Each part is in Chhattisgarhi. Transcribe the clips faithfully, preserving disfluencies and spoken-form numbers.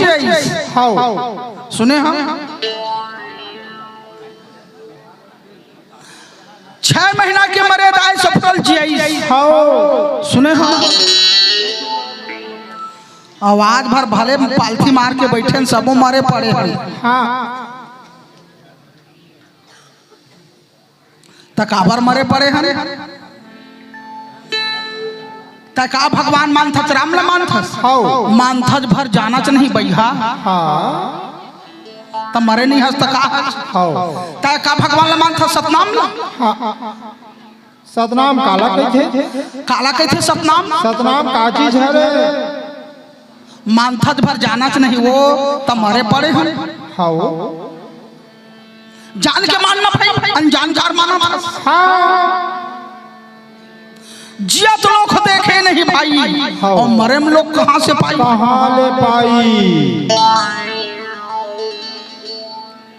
आइस। हव। सुने हव? छह महीना के मरे दाई सफरल जियाइस। हव। सुने हव? आवाज भर भले पालथी मार के बइठे हन, सबो मरे पड़े हन। हाँ। त काबर मरे पड़े हन? त का भगवान मानथस, राम ल मानथस? हव। मानथस भर जानच नहीं बइहा। हाँ। त मरे नहीं हस त का हस? हव। त का भगवान ल मानथस, सतनाम ल? हाँ। सतनाम काला कहिथे? काला कहिथे सतनाम? सतनाम का चीज हरे? मानथस भर जानच नहीं वो, त मरे पड़े हन। हव। जान के मानना भाई, अनजान कार मानना। हाँ। जियत लोग देखे नहीं भाई, हव। अउ मरे म लोग कहाँ से पाई? कहाँ ले पाई?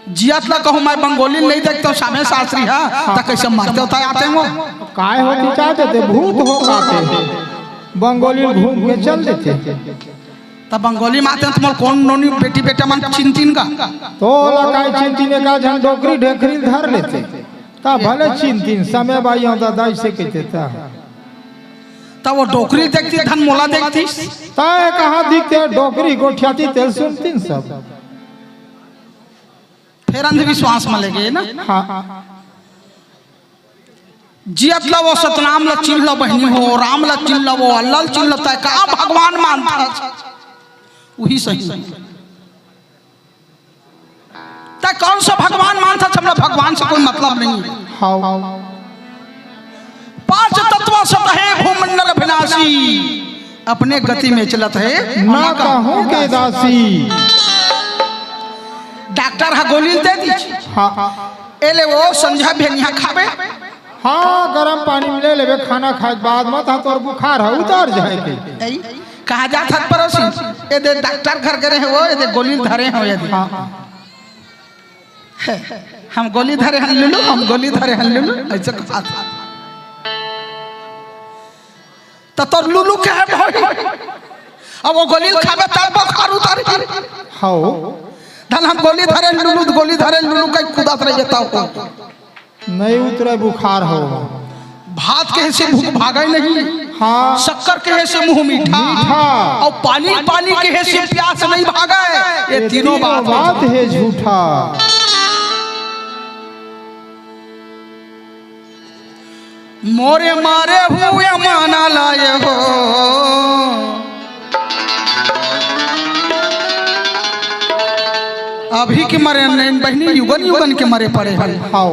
जियत ला कहूँ मैं बंगोली ल नहीं देखतेंव, सामे सासरी हा, हाँ। त कइसे मरतेंव त आतेंव? काय होती चाहते थे, भूत हो काते। बंगोली घूम के चल देते। त बंगोली म आतेंव त मोला कोन नोनी बेटी बेटा मन चिन्हतिन गा? तोला काय चिन्हतिन, एकाध झन डोकरी ढेकरी ल धर लेते। त भले चिन्हतिन, समय बाई आंव दादा अइसे कहिथे त। त वो डोकरी ल देखतिस धन मोला देखतिस। तैं कहाँ दिखते, डोकरी गोठियातिस तेला सुनतिन सब। फेर अंधविश्वास म ले गे ना। हाँ। जियत ल वो सतनाम ल चिन्ह ल बहिनी हो, राम ल चिन्ह ल, वो अल्ला ल चिन्ह ल, तैं का भगवान मानथस? उही सही। तैं कौन सा भगवान मानथस? हमला भगवान से कोई मतलब नहीं। हव। पांच तत्व सत हे भूमंडल विनाशी, अपने गति में चलत हे ना कहूँ के दासी। डॉक्टर ह गोली ल दे दिस। हाँ। ए ले वो संझा भेनिया खाबे। हाँ, गरम पानी म ले लेबे खाना खाए के बाद म, त तोर बुखार ह उतर जाए के। कहाँ जात हस पड़ोसी? ए दे डॉक्टर घर गे रहेंव, ए दे गोली ल धरे हंव, ए दे। हाँ। हम गोली धरे हन लुलू, हम गोली धरे हन लुलू, अइसे कहत। त तोर लुलू कहे भाई, अब वो गोली ल खाबे तब बुखार उतरही। हव। धन हम गोली धरे हन लुलू, गोली धरे हन लुलू कहि कूदत रहिबे तब। नहीं उतरे बुखार हव। भात कहे से भूख भागे नहीं। हाँ। शक्कर कहे से मुंह मीठा। मीठा। अउ पानी, पानी कहे से प्यास नहीं भागे। ये तीनों बात हे झूठा। मोरे मारे हुए माना लाए हो। अभी के मरे नहीं बहिनी, युगन युगन के मरे पड़े हन। हव।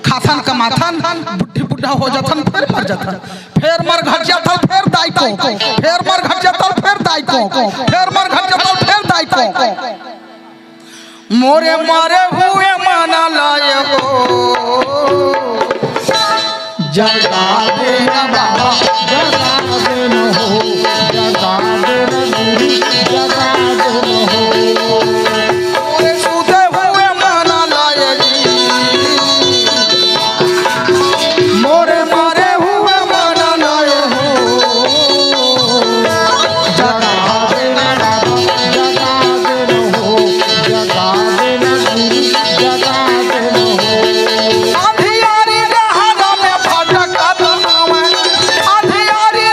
खाथन कमाथन, बुढ़ी बुढ़ा हो जाथन, फेर मर जाथन, फेर मर घट जाथन, फेर दाई को, फेर मर घट जाथन, फेर दाई को, फेर मर घट जाथन, फेर दाई को। मोरे मारे हुए माना लाए हो। जगा देना बाबा, जगा देना हो, जगा देना गुरु, जगा देना हो। मोरे सूते हुए माना लाए जी, मोरे मारे हुए माना लाए हो। जगा देना बाबा, जगा देना हो, जगा देना गुरु, जगा देना हो। अंधियारी डहर में भटकत हवं, अंधियारी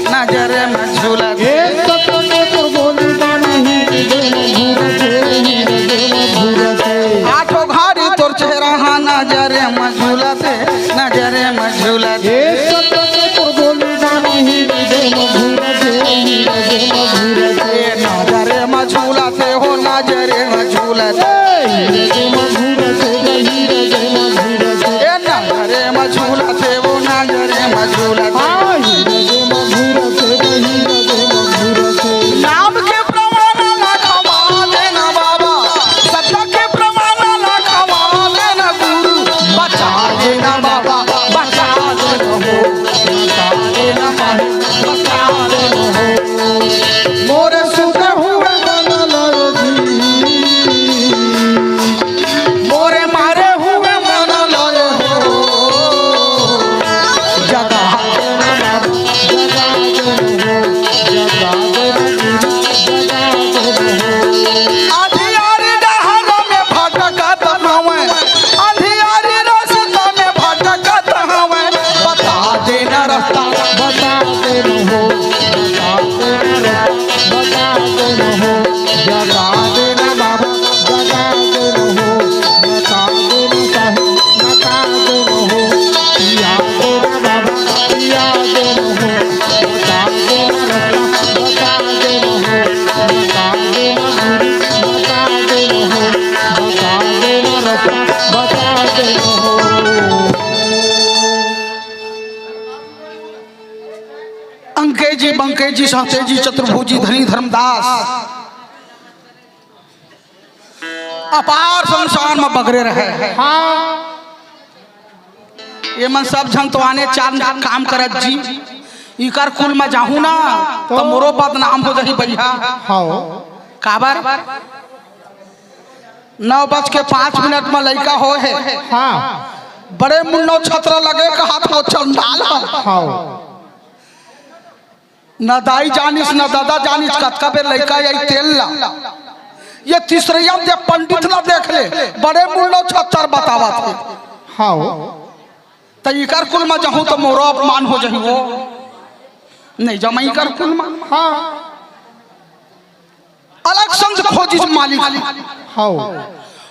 नजर में झूलत। ए सत के तोर बोली बानी, हृदय में घूरत हे, हृदय में घूरत हे। आठों घड़ी तोर चेहरा हा नजर में झूलत हे, नजर में झूलत हे। ए सत के तोर बोली बानी, हृदय में घूरत हे, हृदय में घूरत हे। ए नजर में झूलत हे, हो नजर में झूलत हे। ए हृदय में घूरत हे, हृदय में घूरत हे। ए नजर में झूलत हे, वो नजर में झूलत हे। हाँ, हृदय में घूरत हे, हृदय में घूरत हे। नाम के प्रमाण ला खवा देना बाबा, सत्ता के प्रमाण ला खवा देना गुरु। बचा देना बाबा, बचा देना हो, बचा देना माही, बचा देना हो। मोरे सुते हुए बनल जी, मोरे मारे हुए मन लय हो। जगा देना बाबा, जगा देना हो, जगा देना गुरु, जगा देना हो। अंधियारी डहर में भटकत हवं, अंधियारी रस्ता में भटकत हवं, बता देना रस्ता, बता देना हो, बता देना रस्ता, बता देना हो। जगा देना बाबा, जगा देना हो, बता देना साहेब, बता देना हो। पिया देना बाबा, पिया देना हो, बता देना रस्ता, बता देना हो, बता देना गुरु, बता देना हो, बता देना रस्ता, बता देना हो। अंकेजी, बंकेजी, सहतेजी, चतुर्भुजी, धनी धर्मदास, अपार संसार में बगरे रहे। हाँ। ये मन सब झन तो आने चार काम करत जी। इकर कुल में जाहूं ना, तो तो? मोरो बदनाम हो जाही भैया। हाँ। काबर? नौ बज के पाँच मिनट में लइका होय हे। हाँ। बड़े मुन्नो छतरा लगे कहत हो चंडाल ह। हाँ। न दाई जानिस, न दादा जानिस, कतका बेर लइका आई तेल ला। ये तीसरइया दे पंडित ला देख ले, बड़े मुन्नो छतर बतावत हे। हाँ। त इकर कुल में जाहूं त मोरो अपमान हो जाही वो। नहीं जमा इकर कुल में। हाँ। अलख संग खोजिस मालिक। हाँ।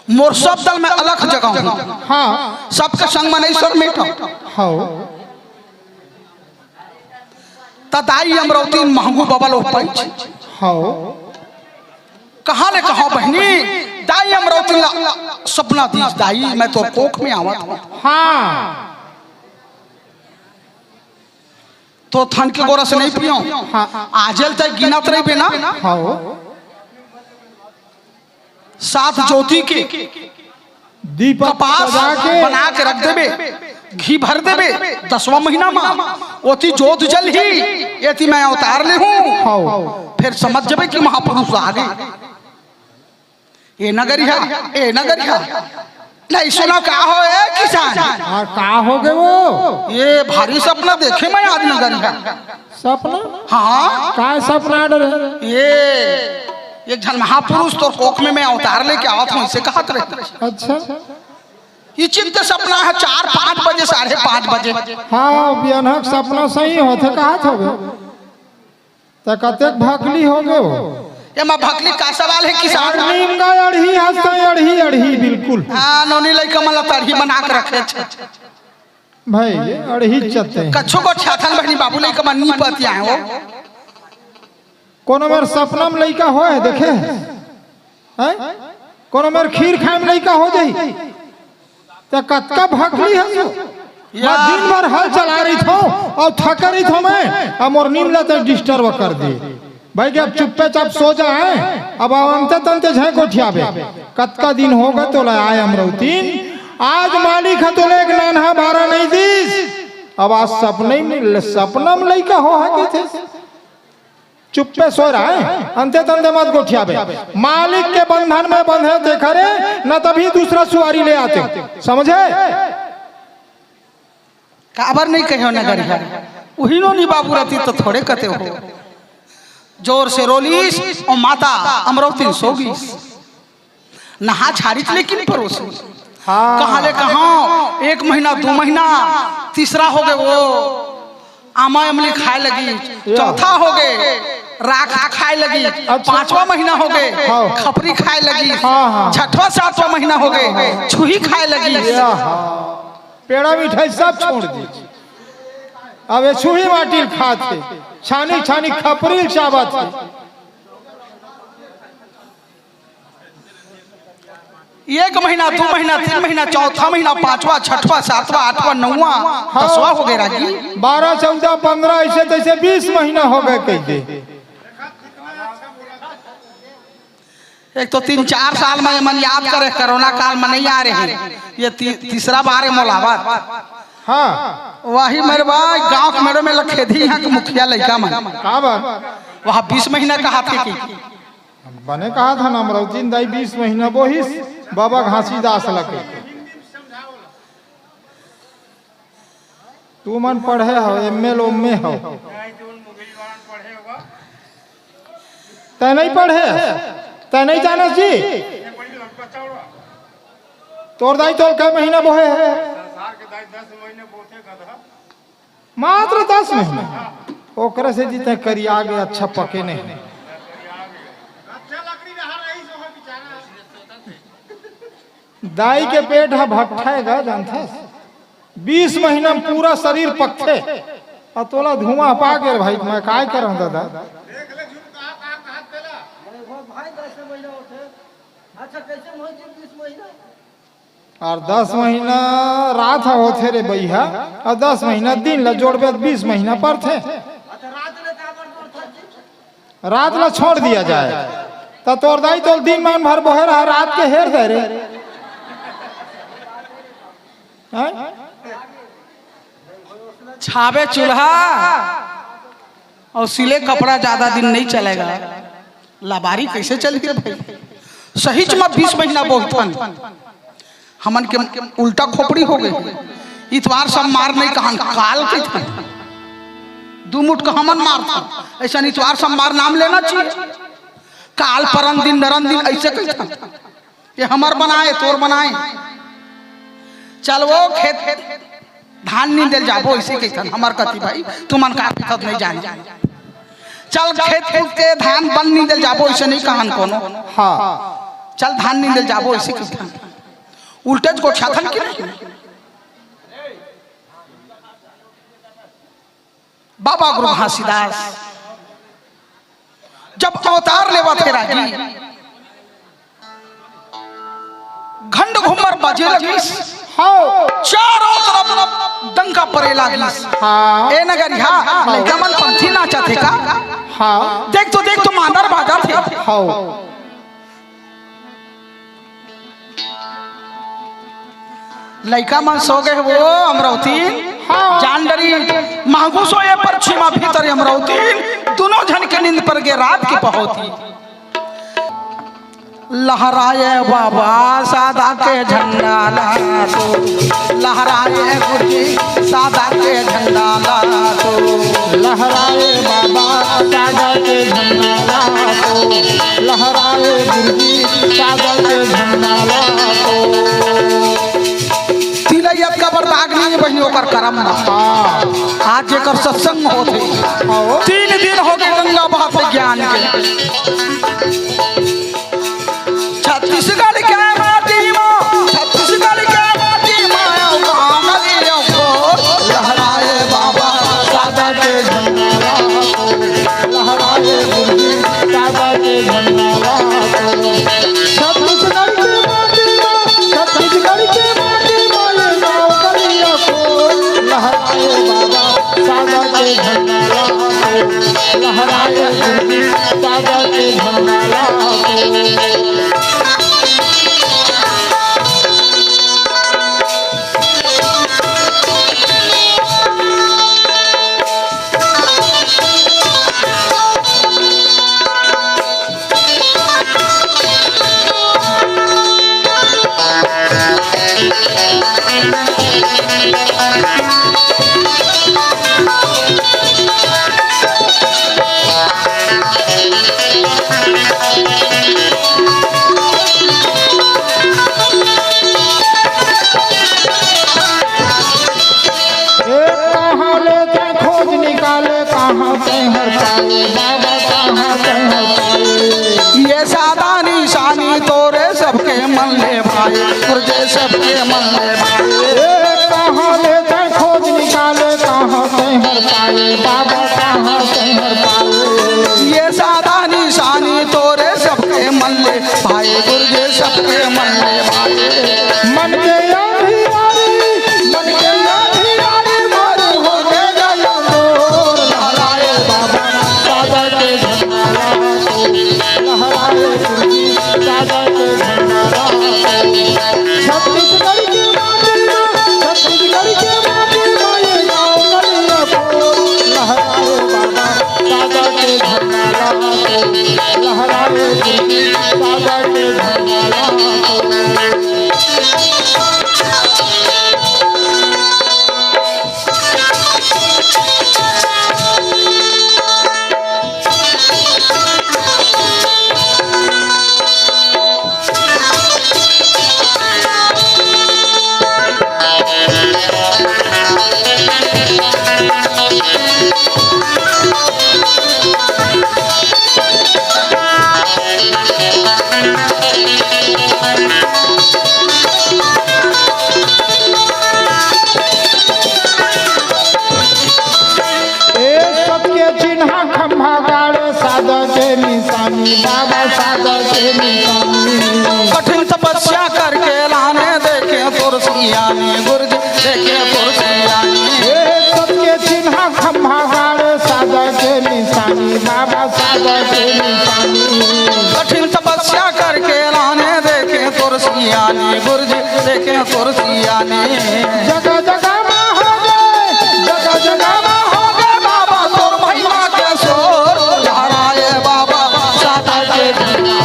मोर सब दल में अलख जगाहूं। हाँ। सबके संग में नहीं सर मेटा। हाँ। त दाई अमरौती महंगू बबल ओ पैच। हाँ। कहाँ ले कहाँ बहिनी? दाई अमरौती ला सपना दीस, दाई मैं तोर कोख में आवत हूँ। हाँ। तो थन के गोरस नहीं पियो। हाँ। आजल तक गिनत रही बे ना। हाँ। सात ज्योति के दीपक कपास सजा के। बना के रख देबे, घी भर देबे, दसवां महीना मा ओती जोत जलही, एती मैं अवतार लेहूं। हाँ। फिर समझ जबे कि महापुरुष आ गए। ए नगरिया, ए नगरिया, नहीं सुना का हो ए किसान? हाँ, का हो गए वो? ये भारी सपना देखे मैं आज नगरिया। सपना? हाँ। काय सपना डरे? ये एक झन महापुरुष तोर कोख में मैं अवतार लेके आवत हूँ, इसे कहत रहे। अच्छा। ये चित्त सपना है, चार पाँच बजे, साढ़े पाँच बजे। हाँ, बियनक सपना सही होथे, कहत हवे। त कतेक भकली हो गए हो? एमा भकली का सवाल है किसान? अरे नीम का अड़ही हंसता, अड़ही, अड़ही, बिल्कुल। हाँ, नोनी लइका मन ला तड़ही बना के रखे छे। भाई, अड़ही चते। कच्छो को छाथन बहनी बाबू लइका मन नी पतिया हो। कोनो मेर सपना में लइका होय, देखे? हैं? कोनो मेर खीर खाए में लइका हो जाई? त कतका भकली हस? मैं दिन भर हल चला रही थो अउ थका रही थो मैं, अब मोर नींद ला तो डिस्टर्ब कर दे। भाई, के अब चुप्पे चाप सो जा है, अब अंते तंते झै गोठियाबे। कतका दिन हो गए तोला आए अमरौतीन, आज मालिक ह तोला एक नानहा भारा नहीं दीस। अब आज सपने में, सपना में लइका हो है के थे? चुप्पे सो रहा है, अंते तंते मत गोठियाबे। मालिक के बंधन में बंधे थे खरे, न तभी दूसरा सुवारी ले आते, समझे? काबर नहीं कहो नगरिया, उही नोनी बाबू रहती तो थोड़े कते हो। जोर से रोलीस और माता अमरौतीन सो गईस। नहा झाड़ित लेकिन परोस। हाँ। कहाँ ले कहाँ, एक महीना, दो महीना, तीसरा हो गए वो। आमा अमली खाए लगी। या। चौथा हो गे, राख खाए लगी। अच्छा। पांचवा महीना हो गे, हाँ। खपरी खाए लगी। हाँ, हाँ। छठवा सातवा महीना हो गे, हाँ, हाँ। छुही खाए लगी। या, हाँ। पेड़ा मिठाई सब छोड़ दी। अब ये छुही माटी ल खात हे, छानी छानी खपरी ल चाबत हे। एक महीना, दू महीना, तीन महीना, चौथा महीना, पांचवा, छठवा, सातवा, आठवा, नौवा, हाँ। दसवा हो गे रागी। बारह, चौदह, पन्द्रह, ऐसे तैसे बीस महीना हो गे कह दे। एक तो तीन चार साल में मन याद करे, कोरोना काल में नहीं आ रहे। ये ती-, तीसरा बार है मोलावत। हाँ। वही मेरे भाई गांव के मेरे में लखेदी यहाँ के मुखिया लइका मन। का बात? वहाँ बीस महीना कहा थे कि बने कहा था ना, अमरौती दाई बीस महीना बोहिस, बाबा घासीदास लगे। तू मन पढ़े हो, एम ए लो में हो। तै नहीं पढ़े, तै नहीं जाने जी। तोर दाई तोल कै महीना बोहे है? मात्र दस महीना। ओकरे से जी तै करिया गे, अच्छा पके नहीं। दाई के पेट ह भट्ठा हे गा, जानथस? बीस महीना में पूरा शरीर पकथे, अउ तोला धुआं पा के भाई, मैं काय करंव दादा? अउ दस महीना रात ह होथे रे बइहा, अउ दस महीना दिन ला जोड़बे त बीस महीना परथे। रात ला छोड़ दिया जाए। त तोर दाई तोल दिन मान भर बोहे रहा, रात के हेर दे रे। हैं? छाबे चूल्हा अउ सिले कपड़ा ज्यादा दिन नहीं चलेगा। लबारी कैसे चलही रे भाई? सहीच म बीस महीना बोहथन। हमन के उल्टा खोपड़ी हो गे। इतवार सोमवार नहीं कहन, काल कहिथन। दू मुठ का हमन मारथन। अइसन इतवार सोमवार नाम लेना चाहिए। काल परन दिन नरन दिन अइसे कहिथन। ये हमर बनाए, तोर बनाए। चल वो खेत धान नींदे ल जाबो, अइसे कहिथन। हमर कति भाई, तुमन का कहिथव नहीं जाने। चल खेत कूट के धान बन नींदे ल जाबो, अइसे नहीं कहन कोनो। हाँ। चल धान नींदे ल जाबो, अइसे कहिथन। उल्टेच गोठियाथन कि नहीं? बाबा गुरु घासीदास जब अवतार लेवत हे रागी, घंट घुम्मर बजे लगिस। हाँ। चारों तरफ डंका परे लागिस। हाँ। ए नगरिहा, लइका मन पंथी नाचत हे का? हाँ। देख तो, देख तो मांदर बाजत हे। हाँ। लइका मन सो गे वो अमरौती। हाँ। जान डरी, महगू सोए परछी म भीतर अमरौती। दुनों झन के नींद पर गे रात के पहौती। लहराए बाबा सादा के झंडा ला तो, लहराए गुरुजी सादा के झंडा ला तो। लहराए बाबा सादा के झंडा ला तो, लहराए गुरुजी सादा के झंडा ला तो। तिलैयत का बरदाग नहीं बहिनी ओकर करम ना। हाँ। आज जेकर सत्संग होत हे, हाँ। तीन दिन हो गे गंगा बहत हे ज्ञान के। छत्तीसगढ़ के माटी म, छत्तीसगढ़ के माटी म, अउ कांगलियों को लहराए बाबा सादा के झंडा ला तो, लहराए गुरुजी सादा के झंडा ला तो। छत्तीसगढ़ के माटी म, छत्तीसगढ़ के माटी म, ये कांगलियों को लहराए बाबा सादा के झंडा ला तो, लहराए गुरुजी सादा के झंडा ला तो। पाए बाबा, कहाँ तैं हर पाए। ये सादा निशानी तोरे सबके मन ले भाए, गुरुजी सबके मन ले भाए। ए, कहाँ ले तैं खोज निकाले, कहाँ तैं हर पाए बाबा, कहाँ तैं हर पाए। ये सादा निशानी तोरे सबके मन ले भाए, गुरुजी सबके मन ले भाए। मन के अंधियारी, मन के अंधियारी मारू हो के गया मोर। लहराए बाबा सादा के झंडा लहराए, गुरुजी सादा के झंडा लहराए। छत्तीसगढ़ के माटी में, छत्तीसगढ़ के माटी में ये गाँव गलिया को लहराए बाबा सादा के झंडा लहराए, लहराए गुरुजी सादा के झंडा लहराए। ए सत के चिन्हा खंभा गाड़े, सादा के निशानी, बाबा सादा के निशानी। कठिन तपस्या करके लाने देखे तोर सियानी, गुरुजी देखे तोर सियानी। ए सत के चिन्हा खंभा गाड़े, सादा के निशानी, बाबा सादा के निशानी। कठिन तपस्या करके लाने देखे तोर सियानी, गुरुजी देखे तोर सियानी। जगह जगह में हो गए, जगह जगह में हो गए बाबा तोर महिमा के शोर। लहराए बाबा सादा के झंडा,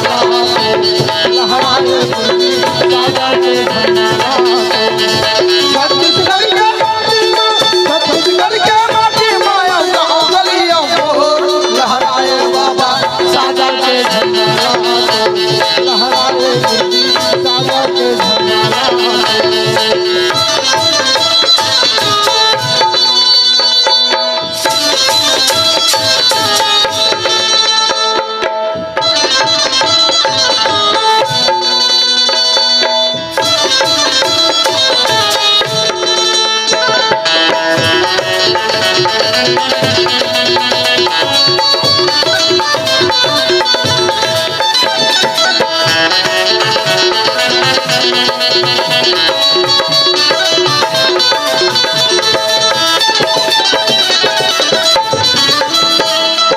लहराए सादा के झंडा। छत्तीसगढ़ के माटी में, छत्तीसगढ़ के माटी में गाँव गलिया मोर। लहराए बाबा सादा के झंडा, लहराए सादा के झंडा।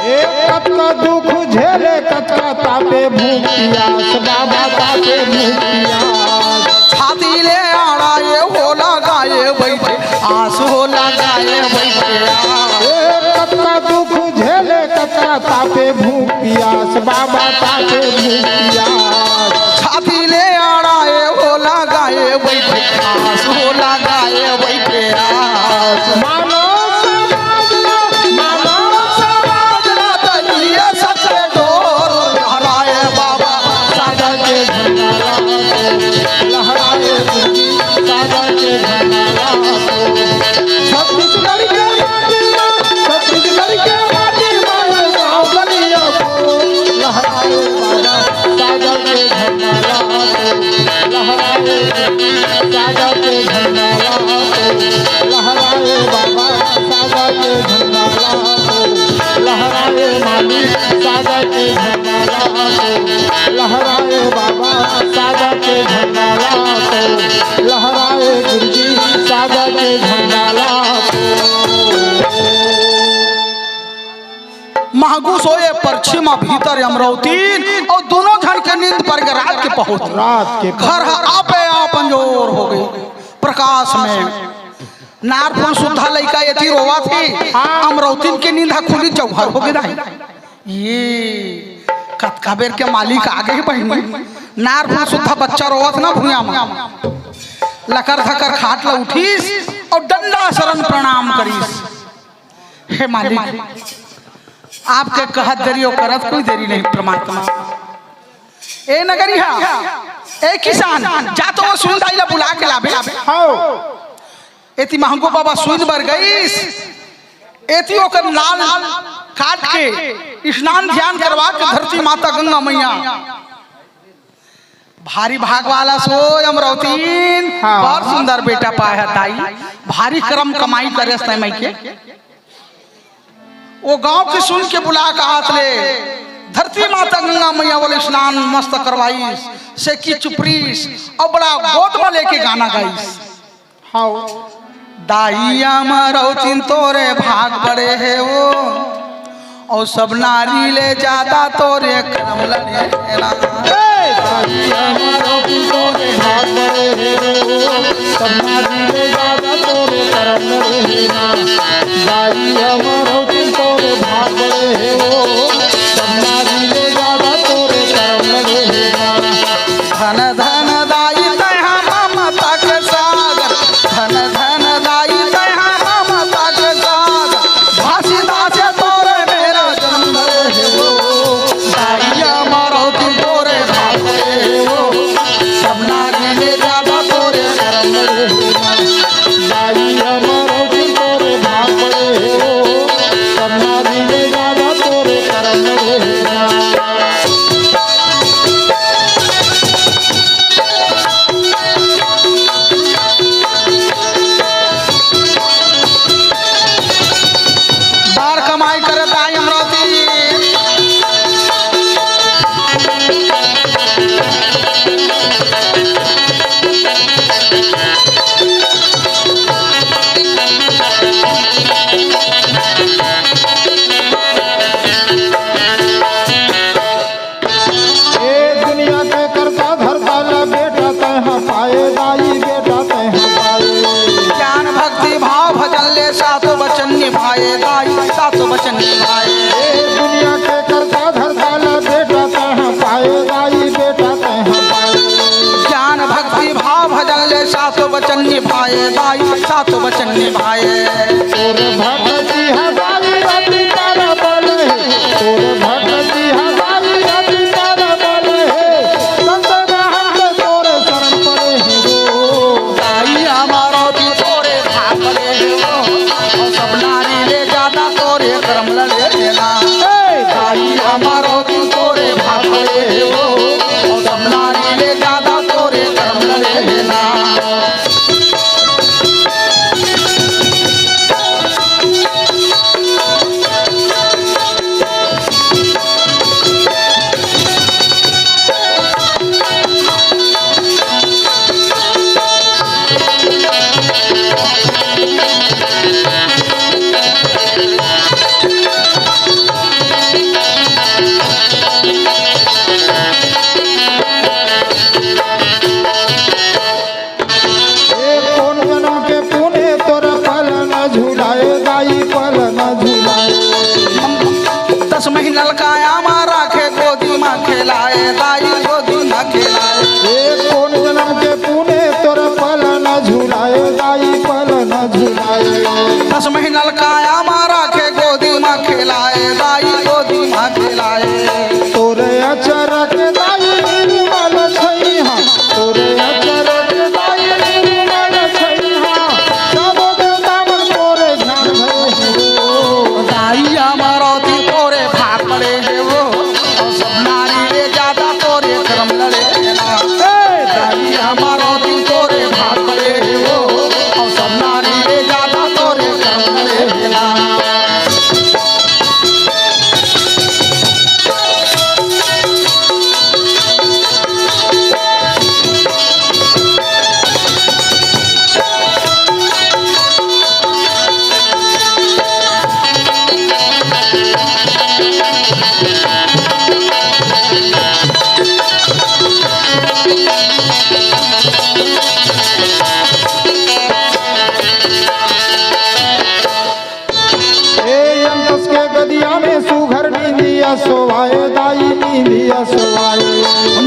ए कतका दुख झेले, कतका तापे भूख पियास, बाबा तापे भूख पियास। छाती ले आड़ा ये हो लगाए बैठे, आस हो लगाए बैठे आस। ए कतका दुख झेले, कतका तापे भूख पियास, बाबा तापे भूख पियास। छाती ले आड़ा ये हो लगाए बैठे, आस हो लगाए बैठे आस। मानव समाज ला, मानव समाज ला तनिए सचे डोर। लहराए बाबा सादा के झंडा, लहराए गुरुजी सादा के झंडा। छत्तीसगढ़ के माटी में, छत्तीसगढ़ के माटी में गाँव गलिया को लहराए बाबा सादा के झंडा। लहराए सादा के झंडा, लहराए बाबा सादा के झंडा। लहराए मालिक सादा के झंडा, लहराए बाबा सादा के झंडा। लहराए गुरुजी सादा के झंडा। महगूस होए परछी म भीतर अमरौतीन, अउ दूनों झन के नींद पर गे रात के पहुँच। रात के घर ह आपे आप अंजोर हो गे। प्रकाश में नारपुर सुद्धा लइका एती रोवत हे, हाँ। अमरौतीन के नींद ह खुली जौहर हो गे दाई। ये कतका बेर के मालिक आ गे बहिनी। नारपुर सुद्धा बच्चा रोवत ना भुइयां म, लकर धकर खाट ल उठिस अउ डंडा सरन प्रणाम करिस। हे मालिक, आपके कहत देरी अउ करत कोई देरी नहीं परमात्मा। ए नगरिहा, ए किसान, जा तो वो सुन दाई ला बुला के लाबे। हव। एती महंगू बाबा सुन बर गइस, एती ओकर लाल काट के स्नान ध्यान करवा के धरती माता गंगा मैया भारी भाग वाला सो अमरौतीन हाँ। बड़ सुंदर बेटा पाए हे दाई। भारी करम कमाई करे हस तैं मइके। ओ गांव के सुन के बुला के हाथ ले धरती माता गंगा मैया वाले स्नान मस्त करवाइस, सेकी चुपरीस अउ बड़ा गोद म लेके गाना गाइस। हव। दाई अमरौतीन तोरे भाग बड़े हे ओ, अउ सब नारी ले जादा तोरे करम लड़े हे ना। ए, दाई अमरौतीन तोरे भाग बड़े हे ओ, सब नारी ले जादा तोरे करम लड़े हे ना। दाई अमरौतीन तोरे भाग बड़े हे ओ, सब नारी ले जादा तोरे करम लड़े हे ना। धन धन दाई तैं हा ममता के सागर, धन धन दाई तैं हा ममता के सागर, भासी दासे तोरे बेरा जनम धरे हे ओ, दाई अमरौतीन तोरे भाग बड़े हे ओ, सब नारी ले जादा तोरे करम धरे हे ना। दाई अमरौतीन तोरे भाग बड़े हे ओ, सब नारी ले जादा तोरे करम धरे हे ना। बार कमाई करे दाई अमरौतीन। ए दुनिया के करता धरता ला बेटा तैं हा पाए दाई, बेटा तैं हा पाए। ज्ञान भक्ति भाव भजन ले सातो बचन निभाए दाई, सातो बचन निभाए। ए दुनिया के करता धरता ला बेटा तैं हा पाए दाई, बेटा तैं हा पाए। ज्ञान भक्ति भाव भजन ले सातो बचन निभाए दाई, सातो बचन निभाए। तोर भक्ति हजारी रति तारा बल हे, तोर भक्ति हजारी रति तारा बल हे, संत महंत तोरे शरण पड़े हे ओ। दाई अमरौतीन तोरे भाग पड़े हे ओ, अउ सब नारी ले जादा तोरे करम लड़े हे ना। ए दाई अमरौतीन तोरे भाग पड़े हे ओ, अउ सब नारी ले जादा तोरे करम लड़े हे ना। ए कोन जनम के पुने तोर पलना झुलाए दाई, पलना झुलाए। दस महीना ललकाया मा राखे गोदी मा खेलाए दाई, गोदी मा खेलाए। ए कोन जनम के पुने तोर पलना झुलाए दाई, पलना झुलाए। दस महीना ललकाया मा राखे गोदी मा खेलाए दाई, गोदी मा खेलाए। तोरे अचरा के दाई निर्मल छैहा, तोरे अचरा के दाई निर्मल छैहा, सबो देवता मन तोरे ध्यान धरे हे ओ। दाई अमरौतीन तोरे भाग पड़े हे ओ, अउ सब नारी ले जादा तोरे करम लड़े हे ना। ए दाई अमरौतीन तोरे भाग पड़े हे ओ, अउ सब नारी ले जादा तोरे करम लड़े हे ना। ए अंतस के गदिया में सुघर नींदिया सोवाए दाई, नींदिया सोवाए।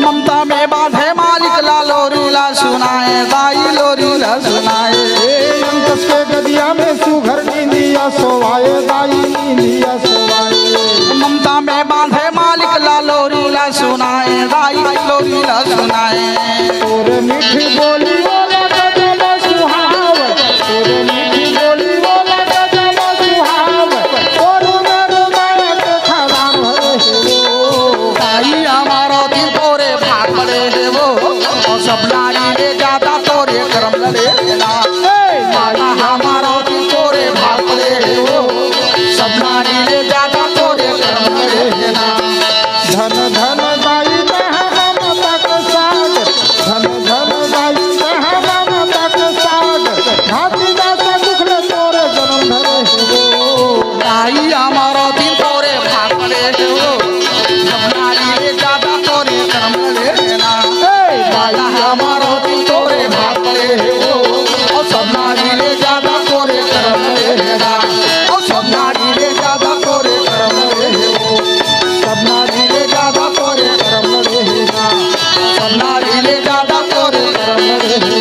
ममता में बांधे मालिक ला लोरी ला सुनाए दाई, लोरी ला सुनाए। ए अंतस के गदिया में सुघर नींदिया सोवाए दाई, नींदिया सोवाए। ममता में बांधे मालिक ला लोरी ला सुनाए दाई, लोरी ला सुनाए। तोर मीठी बोली ओ लगा जब सुहाव, तोर मीठी बोली ओ लगा जब सुहाव, तोर में रुमाए लेना। ए, माई हमर दिन तोरे भाग ले हो, सब नारी ले जादा तोरे करम लेना। धन धन दाई तहमन तक साग, धन धन दाई तहमन तक साग, घासीदास दुख ले तोरे जनम धरे हो। दाई हमर दिन तोरे भाग ले हो, सब नारी ले जादा तोरे करम लेना। ए, दाई हमर दिन तोरे भाग ले हो, ओ सब नारी ले जादा तोरे करम लेना। ओ सब नारी ले जादा तोरे करम ले हो, सब नारी ले जादा तोरे करम लेना। सब नारी ले जादा तोरे करम लेना।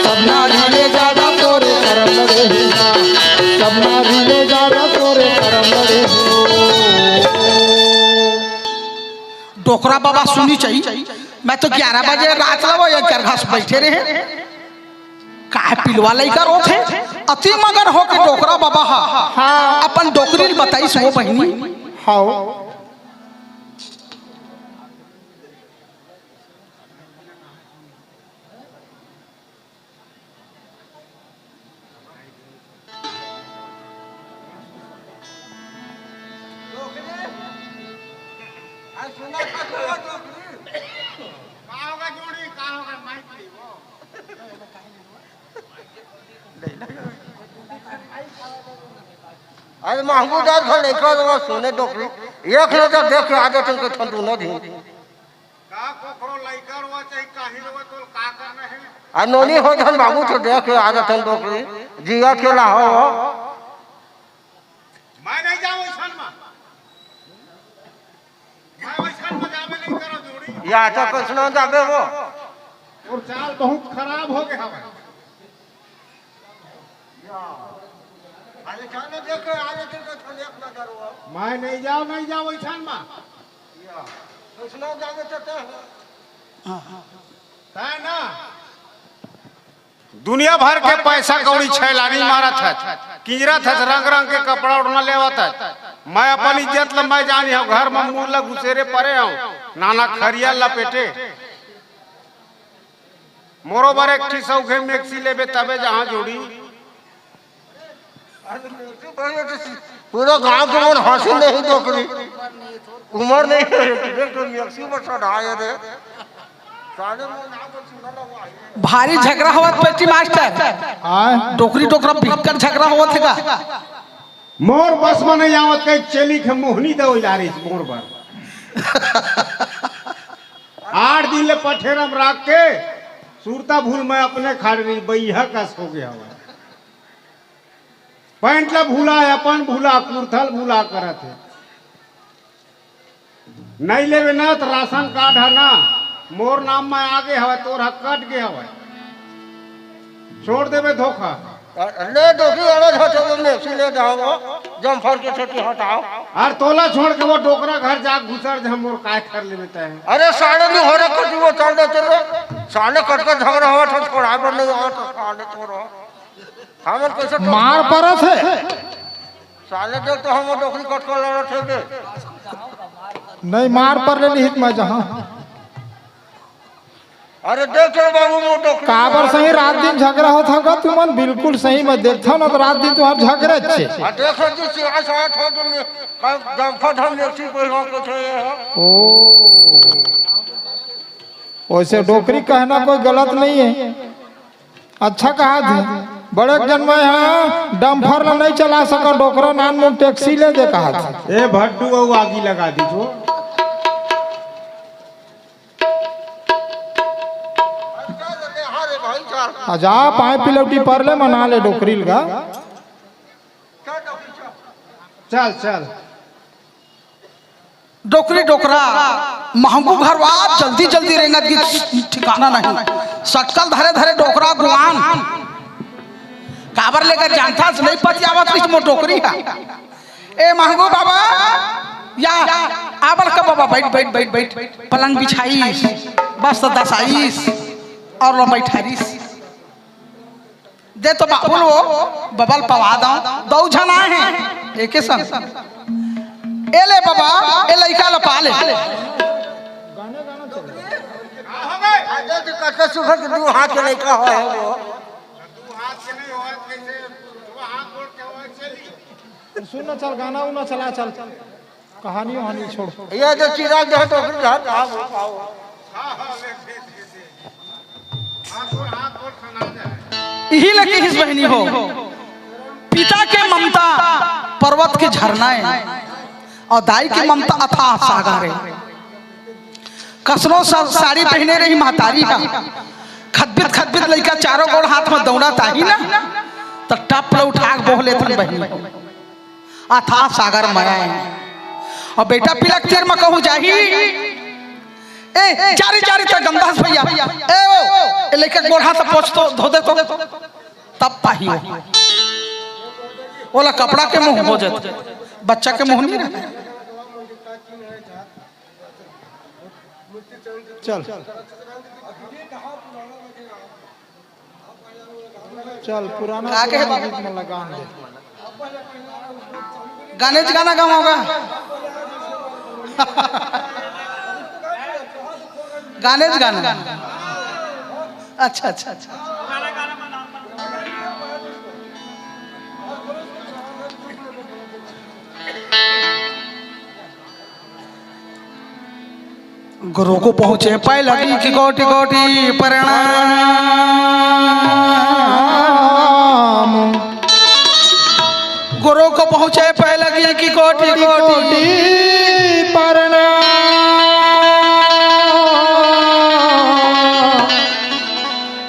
सब नारी ले जादा तोरे करम लेना। सब नारी ले जादा तोरे करम लेना। डोकरा बाबा सुनी चाहिए, मैं तो ग्यारह बजे रात ला वो एक जगह से बैठे रहे। काहे पिलवा लइका रोत हे? अति मगन होके डोकरा बाबा हा हाँ। अपन डोकरी ल बताइस वो बहिनी। हाँ। अरे महबूब दार घर लइका लोग सुने डोकरी, एक नजर देख के आ जाते उनके ठंडू न धी। का कोकरो लइका रवा चाहे काहे रवा, तोल का करना है? आ नोनी हो धन बाबू तो देख के आ जाते डोकरी, जिया के ला हो। मैं नहीं जाऊं ऐसन में। मैं वैसन में जाबे नहीं करो जोड़ी। या तो कैसनो जाबे वो। और चाल बहुत खराब हो गया हमारा। या। अरे जाने दे के आने दे के थोड़े एक नजर वो। मैं नहीं जाओ, नहीं जाओ वैसन में। या। कैसनो जाबे तो तय हो। तय ना। दुनिया भर के पैसा कौड़ी छैलानी मारत हस, किंजरत हस, रंग रंग के कपड़ा ओढ़ना लेवत हस। मैं अपन इज्जत ल मैं जानी हूँ, घर में मुंह ल घुसेरे परे हूँ, नाना खरिया लपेटे। मोरो बर एक ठी सौखे मेक्सी लेबे तबे जहाँ जोड़ी। पूरा गांव के मन हंसी नहीं डोकरी। उमर नहीं है, देख तो मेक्सी में चढ़ाए रे। साले मन नाम पर सुना ना वो आई। भारी झगड़ा होवत पेटी मास्टर। आय। डोकरी डोकरा बिकट झगड़ा होवत हे का? मोर बस में नहीं आवत, कहीं चेली के मोहनी दे जा रही मोर बर। आठ दिन ले पठेरम राख के सुरता भूल मैं अपने खाड़ रही, बैहा कस हो गया हवा। पैंट ला भूला, अपन भूला, कुर्था ल भूला करत हे। नहीं लेवे ना त राशन कार्ड है ना, मोर नाम में आगे हवे, तोर ह कट गे हवे। छोड़ देबे धोखा। अ-, ले धोखी वाला था तो मैं सी ले जाओ, जम फर के छेती हटाओ। अरे तोला छोड़ के वो डोकरा घर जा घुसर जा, मोर काय कर लेबे तय। अरे साले नहीं हो रहा कुछ वो चल देते रे। साले कट कर झगड़ा हुआ था, छोड़ा पर नहीं हुआ था, साले छोड़ो। हमन कैसे मार परत हे। साले देख तो हम डोकरी कटका लड़त हे बे। नहीं, मार पर ले निहित मैं जहाँ। अरे देख तो बाबू, वो डोकरी काबर सही रात दिन झगड़ा होत हव का तुमन? बिल्कुल सही मैं देखथव ना, तो रात दिन तुम्हार झगड़े छे। आ देख जी, सिरा साथ हो तुम, दमखा धम एक चीज कोई हो के थे। ओ, वैसे डोकरी कहना कोई गलत नहीं है। अच्छा कहा थे, बड़े जन मैं हाँ डम्फर ला नहीं चला सका, डोकरा नान मुन टैक्सी ले दे कहा थे। ए भड्डू, वो आगी लगा दी जो। आ जा, पाए पिलौटी पर ले, मना ले डोकरी लगा। चल, चल। डोकरी डोकरा, महंगू घरवा, जल्दी जल्दी रेंगत गिस ठिकाना नहीं। सटकल धरे धरे डोकरा गुआन। काबर लेकर जानथस नहीं पतियावत रिस मोर डोकरी हा। ए महंगू बाबा, या, आ बड़का बाबा, बैठ, बैठ, बैठ, बैठ। पलंग बिछाइस, बस दसाइस, और लो बैठारिस। दे तो बाबुल वो बबल पवा दो, दो झन आए हैं, एके संग। ए ले बाबा, ए लइका ल पा ले। अरे तो कतका सुघर के दू हाथ के लइका हो, हो वो। सुन ना, चल गाना उना चला, चल कहानी वहानी छोड़। ये जो चिराग जो है तो फिर रहत, आओ, आओ। इही लगे हिस बहिनी हो, पिता के ममता पर्वत के झरना है और दाई के ममता अथाह सागर है। कसनो सा-, साड़ी पहने रही महतारी हा, खदबित खदबित लइका चारों गोड़ हाथ में दौड़त आही ना, त टप ले उठा के बोह लेथन बहिनी। अथाह सागर मया है। और बेटा पिलक तीर में कहूँ जाही, ए, जारी, जारी त गंदा हस भैया। ए, ओ, ए, लइका गोड़ हाथ पोंछ तो, धो दे तो, तब पाही हो। ओला कपड़ा के मुंह हो जात, बच्चा के मुंह नहीं रहे। चल। चल, पुराना, का के पुराना बाबा? गीत मन ला गान दे। गाने च गाना गावा होगा। गाने च गाना। अच्छा, अच्छा, अच्छा। गुरु को पहुँचे पै लगी कि कोटि कोटि प्रणाम। गुरु को पहुँचे पै लगी कि कोटि कोटि प्रणाम।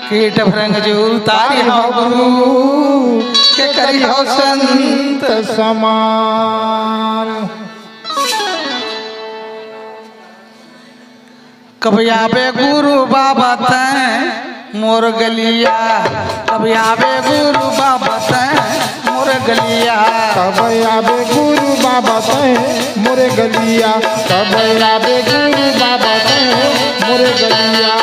कीट भृंग जो उतारी हो गुरु, के करी हो संत समान। कब आबे गुरु बाबा तैं मोर गलिया, कब आबे गुरु बाबा तैं मोर गलिया। कब आबे गुरु बाबा तैं मोर गलिया, कब आबे गुरु बाबा तैं मोर गलिया।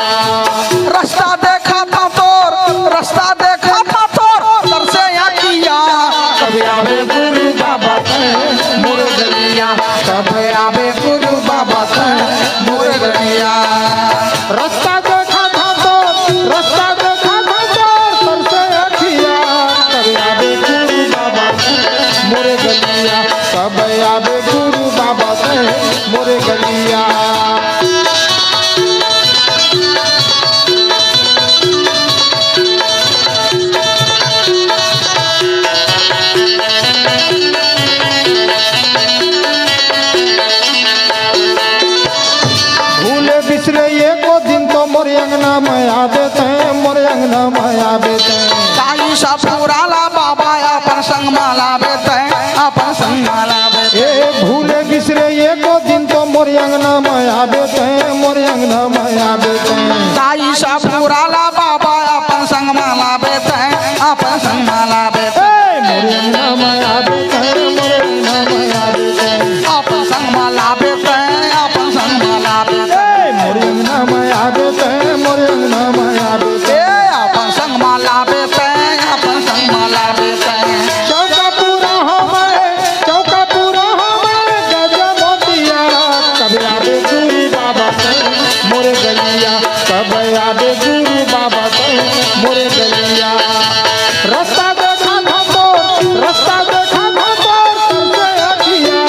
रास्ता देखा था तोर, रास्ता देखा था तोर, तरसे अखिया। कब आबे गुरु बाबा तैं मोर गलिया, कब आबे गुरु बाबा तैं मोर गलिया। रास्ता देखा था तोर, रास्ता देखा था तोर, तरसे अखिया। कब आबे गुरु बाबा तैं मोर गलिया, कब आबे गुरु बाबा तैं मोर गलिया। भूले बिसरे एको दिन तो मोर अंगना में आबे तैं, मोर अंगना में आबे तैं। ताई सा पुराला बाबा अपन संग मा लाबे तैं, अपन संग मा लाबे तैं। ए भूले बिसरे एको दिन तो मोर अंगना में आबे तैं, मोर अंगना में आबे तैं। ताई सा पुराला बाबा अपन संग मा लाबे तैं, अपन संग मा लाबे तैं। ए मोर अंगना में आबे तैं, मोर अंगना में आबे तैं। अपन संग मा लाबे तैं, अपन संग मा लाबे तैं। ए मोर अंगना में आबे तैं, मोर अंगना में आबे तैं। ए अपन संग मा लाबे तैं, अपन संग मा लाबे तैं। चौका पूरा होवे, चौका पूरा होवे, गजा मोतिया। कब आबे गुरु बाबा तैं मोर गलिया, कब आबे गुरु बाबा तैं मोर गलिया। रास्ता देखा था तोर, रास्ता देखा था तोर, तरसे अखिया।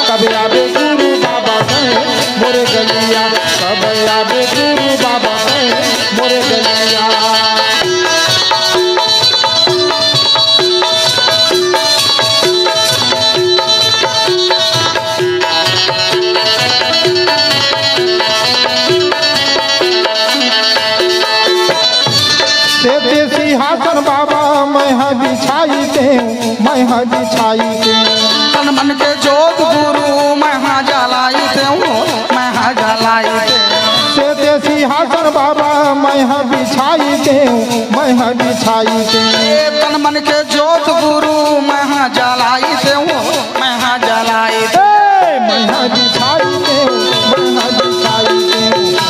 कब आबे गुरु बाबा तैं मोर गलिया, कब आबे गुरु बाबा तैं मोर गलिया। सेते सिंहासन बाबा मैं हा बिछाई तें, मैं हा बिछाई तें। तन मन के जोत गुरु मैं हा जलाई तें, मैं हा जलाई तें। सेते सिंहासन बाबा मैं हा बिछाई तें, मैं हा बिछाई तें। ए तन मन के जोत गुरु मैं हा जलाई तें, मैं हा जलाई तें। ए मैं हा बिछाई तें, मैं हा बिछाई तें।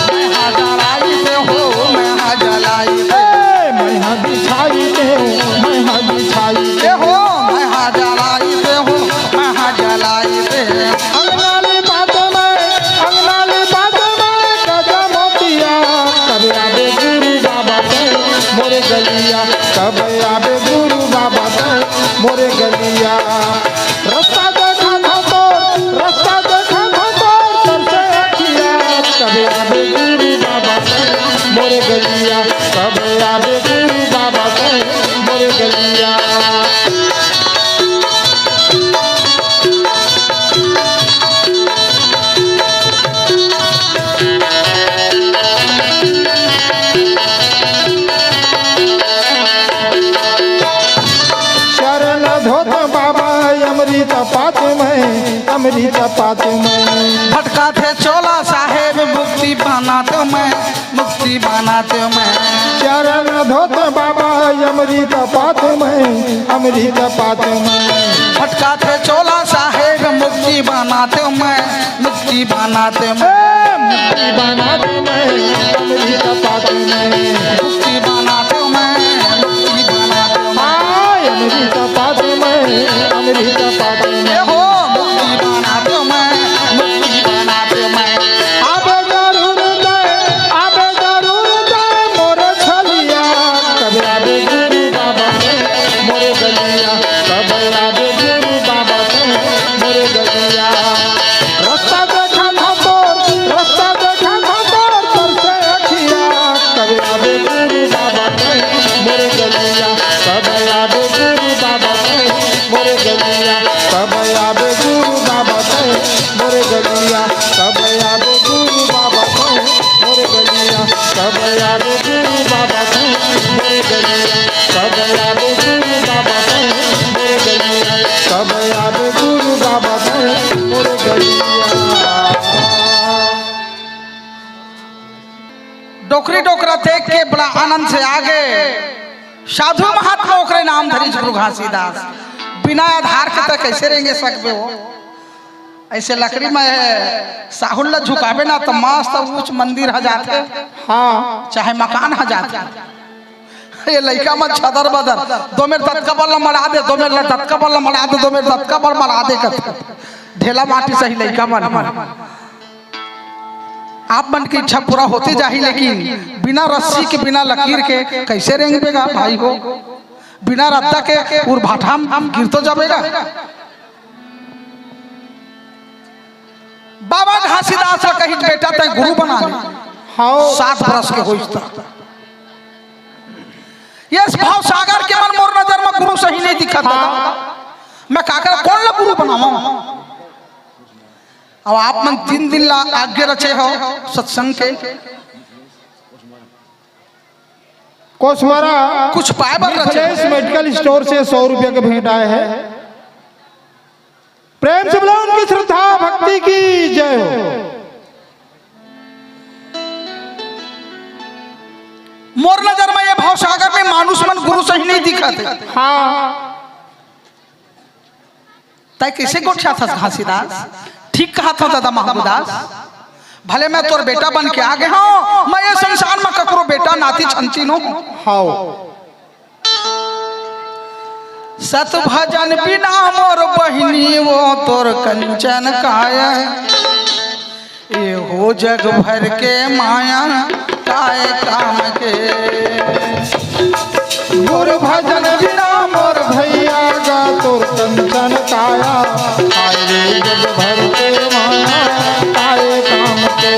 मैं हा जलाई तें हो, मैं हा जलाई तें। ए मैं हा बिछाई तें, मैं हा बिछाई तें। ए हो, मैं हा जलाई तें हो, मैं हा जलाई तें। अंगना लिपात मैं, अंगना लिपात मैं, गजा मोतिया। कब आबे गुरु बाबा तैं मोर गलिया, कब आबे गुरु बाबा तैं अमृत पात मैं। भटकाथे चोला साहेब, मुक्ति पाना तो मैं, मुक्ति पाना तो मैं। चरण धोत बाबा, अमृत पात मैं, अमृत पात मैं। भटकाथे चोला साहेब, मुक्ति पाना तो मैं, मुक्ति पाना तो मैं। ए, मुक्ति पाना तो मैं, अमृत पात मैं। मुक्ति पाना तो मैं, मुक्ति पाना तो मैं। हाय, अमृत पात मैं, अमृत पात मैं। ए हो, मुक्ति पाना तो मैं, मुक्ति पाना तो मैं। आबे जरूर दे, आबे जरूर दे मोर छलिया। कब आबे गुरु बाबा मोर गलिया, कब आबे गुरु बाबा मोर गलिया। रस्ता देखा था तोर, रस्ता देखा था तोर, तरसे अखिया। कब आबे गुरु बाबा मोर गलिया, कब आबे गुरु बाबा मोर गलिया। कब आबे गुरु बाबा मोर गलिया, कब आबे गुरु बाबा मोर गलिया। कब आबे गुरु बाबा मोर गलिया, कब आबे गुरु बाबा मोर गलिया, कब आबे गुरु बाबा मोर गलिया। डोकरी डोकरा देख के बड़ा आनंद से आगे साधु महात्मा ओकरे नाम धरिस गुरु घासीदास। बिना आधार के त कइसे रेंगे सकबे हो? अइसे लकड़ी में साहुल ला झुकाबे ना, त मस्त ऊंच मंदिर ह जाथे, हाँ। चाहे मकान ह जाथे। ये लइका मन छदर बदर, दो मेर दतका बल ला मड़ा दे, दो मेर ला दतका बल ला मड़ा दे, दो मेर दतका बल मड़ा दे कथे। ढेला माटी सही लइका मन। आप मन के इच्छा पूरा होते जाही, लेकिन बिना रस्सी के, बिना लकीर के कइसे रेंगबे गा भाई हो? बिना रद्दा के उर भाठा म गिर तो जाबे गा। बाबा घासीदास ला कहिस, "बेटा, तैं गुरु बना ले।" हाँ। सात बरस के होइस त। ये भव सागर के मन मोर नजर म गुरु सही नइ दिखत हे। हाँ। मैं का करंव, कोन ला गुरु बनावंव? अब आप मन तीन दिन ला आज्ञा रचे हो सत्संग के। कोसमारा कुछ पाए बर रचे हो। मिथिलेश मेडिकल स्टोर से सौ रुपया के भेंट आए हे। प्रेम से बोलो, उनकी श्रद्धा भक्ति की जय हो। मोर नजर म ये भवसागर में मानुष मन गुरु सही नइ दिखत हे। हाँ। तैं कइसे गोठियाथस घासीदास? ठीक कहत हव दादा महबूदास। भले मैं तोर बेटा बन के आ गे हंव, मैं ये संसार म ककरो बेटा नाती छंती नो हंव। हाँ। सत भजन बिना मोर बहिनी वो तोर कंचन काया। ए हो जग भर के माया काय काम के। गुरु भजन बिना मोर भैया गा तोर कंचन काया। आए रे जग भर के माया काय काम के।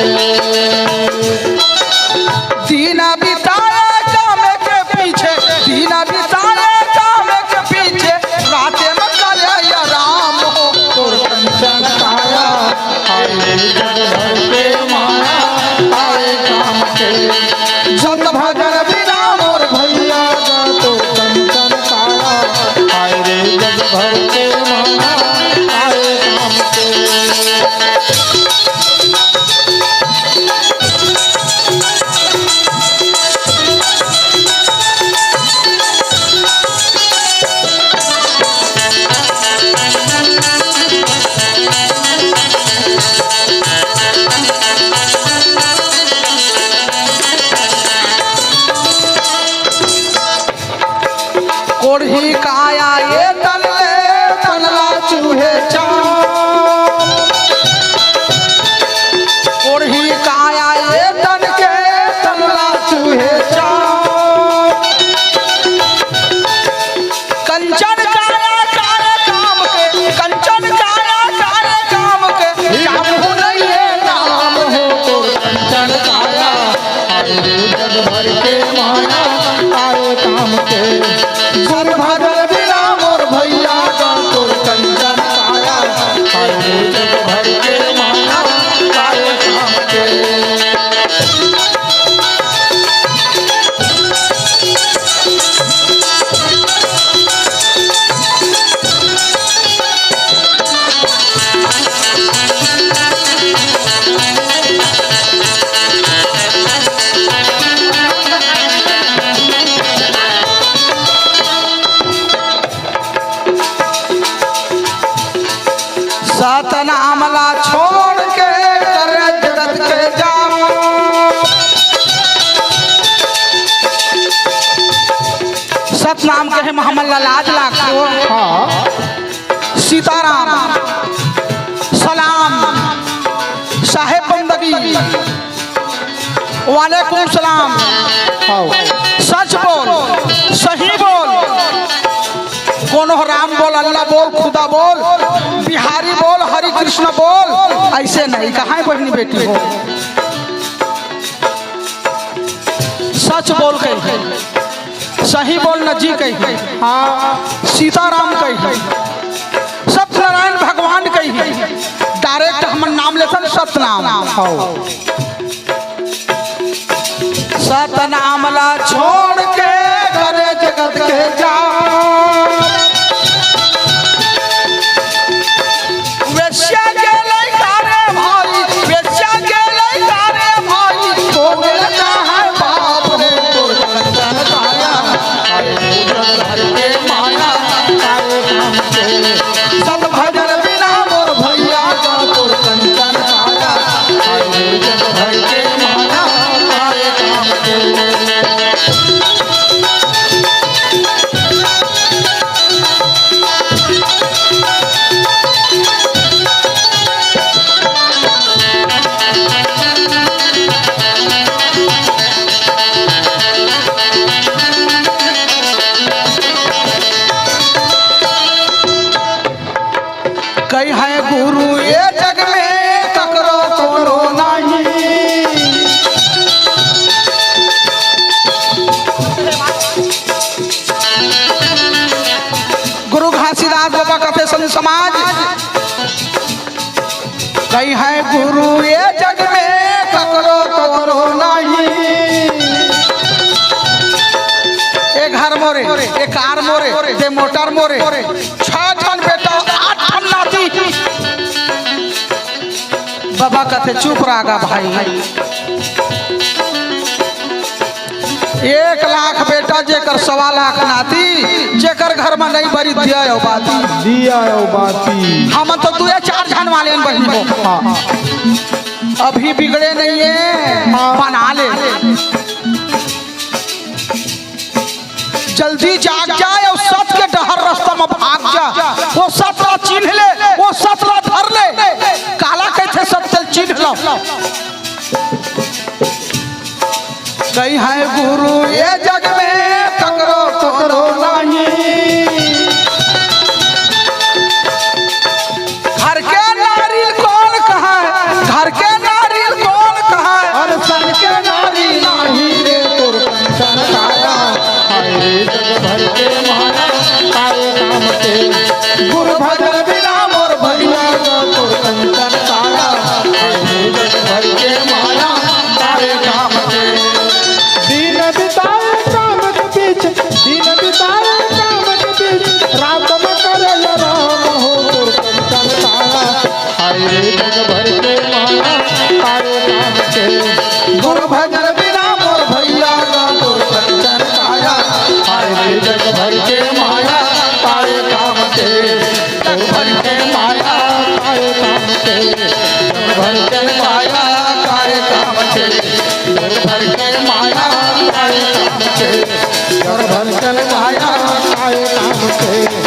दीना बिताया काम के पीछे, दीना बिताया काम के पीछे, राते में करे या राम हो, तोर कंचन काया, आए जग भर के माया, आए काम के। जग भजन बिना मोर भैया गा, तोर कंचन काया, आए रे जग भर के माया, आए काम के। कोढ़ी काया ये तन ले, तन ला चूहे चाम। कोढ़ी काया ये तन के, तन ला चूहे चाम। कंचन काया काया काम के, कंचन काया काया काम के, जाम हो नहीं है नाम हो तो कंचन काया। आए जग भर के माया आए काम के। गुरु भजन बिना मोर भैया गा तोर कंचन काया। आए जग भर के माया आए काम के। हमन ला लाज लागथे। हाँ। सीताराम, सलाम, साहेब बंदगी, वालेकुम सलाम। हाँ। सच बोल, सही बोल। कोनो ह राम बोल, अल्लाह बोल, खुदा बोल, बिहारी बोल, हरि कृष्ण बोल, अइसे नहीं कहाय बहिनी बेटी हो। सच बोल कही, सही बोल न जी कही, हाँ। सीताराम कही, सत्यनारायण भगवान कही, direct हमन नाम लेथन सतनाम। हाँ। सतनाम ला छोड़ के करे जगत के जान। वेश्या के लइका रे भाई, वेश्या के लइका रे भाई, हो गेल चाहे बाप रे तोर कंचन काया। अरे पूजन धर के माया, काहे काम के? सत भजन बिना मोर भैया का तोर कंचन काया। अरे पूजन धर के माया, काहे काम के? कई है गुरु ये जग में ककरो कोनो नहीं। गुरु घासीदास बाबा कथे संत समाज, कई है गुरु ये जग में ककरो कोनो नहीं। ए घर मोरे, ए कार मोरे, ते मोटर मोरे, छह झन बेटा, आठ झन नाती। बाबा कथे चुप रह गा भाई। एक लाख बेटा जेकर सवा लाख नाती, जेकर घर म नइ बरी दिया अउ बाती। दिया अउ बाती। हमन तो दुए चार झन वाले हन बहिनी हो। हाँ। अभी बिगड़े नइ हे, हाँ। बना ले। जल्दी जाग जाए अउ सत के डहर रस्ता म भाग जा। ओ सत ला चिन्ह ले, ओ सत ला धर ले। काला कहिथे सत ल चिन्ह लो। कई है गुरु ये जग में ककरो कोनो नहीं। घर के नारी ल कोन कहय, घर के नारी ल कोन कहय। अरे सन के नारी नाही रे तोर कंचन काया। हाय रे जग भर के माया, काहे काम के? गुरु भजन बिना मोर भैया का तोर कंचन काया। हाय रे जग भर के माया, काहे काम के? दिन बिताए काम के बीच, दिन बिताए काम के बीच, रात में करे या राम हो तोर कंचन काया। हाय रे जग भर के माया, काहे काम के? गुरु भजन बिना मोर भैया का तोर कंचन काया। हाय रे जग भर के माया, काहे काम के? तोर भर के माया, काहे काम के? तोर भर के माया, काहे काम के? तोर भर के माया, काहे काम के? तोर भर के माया, काहे काम के?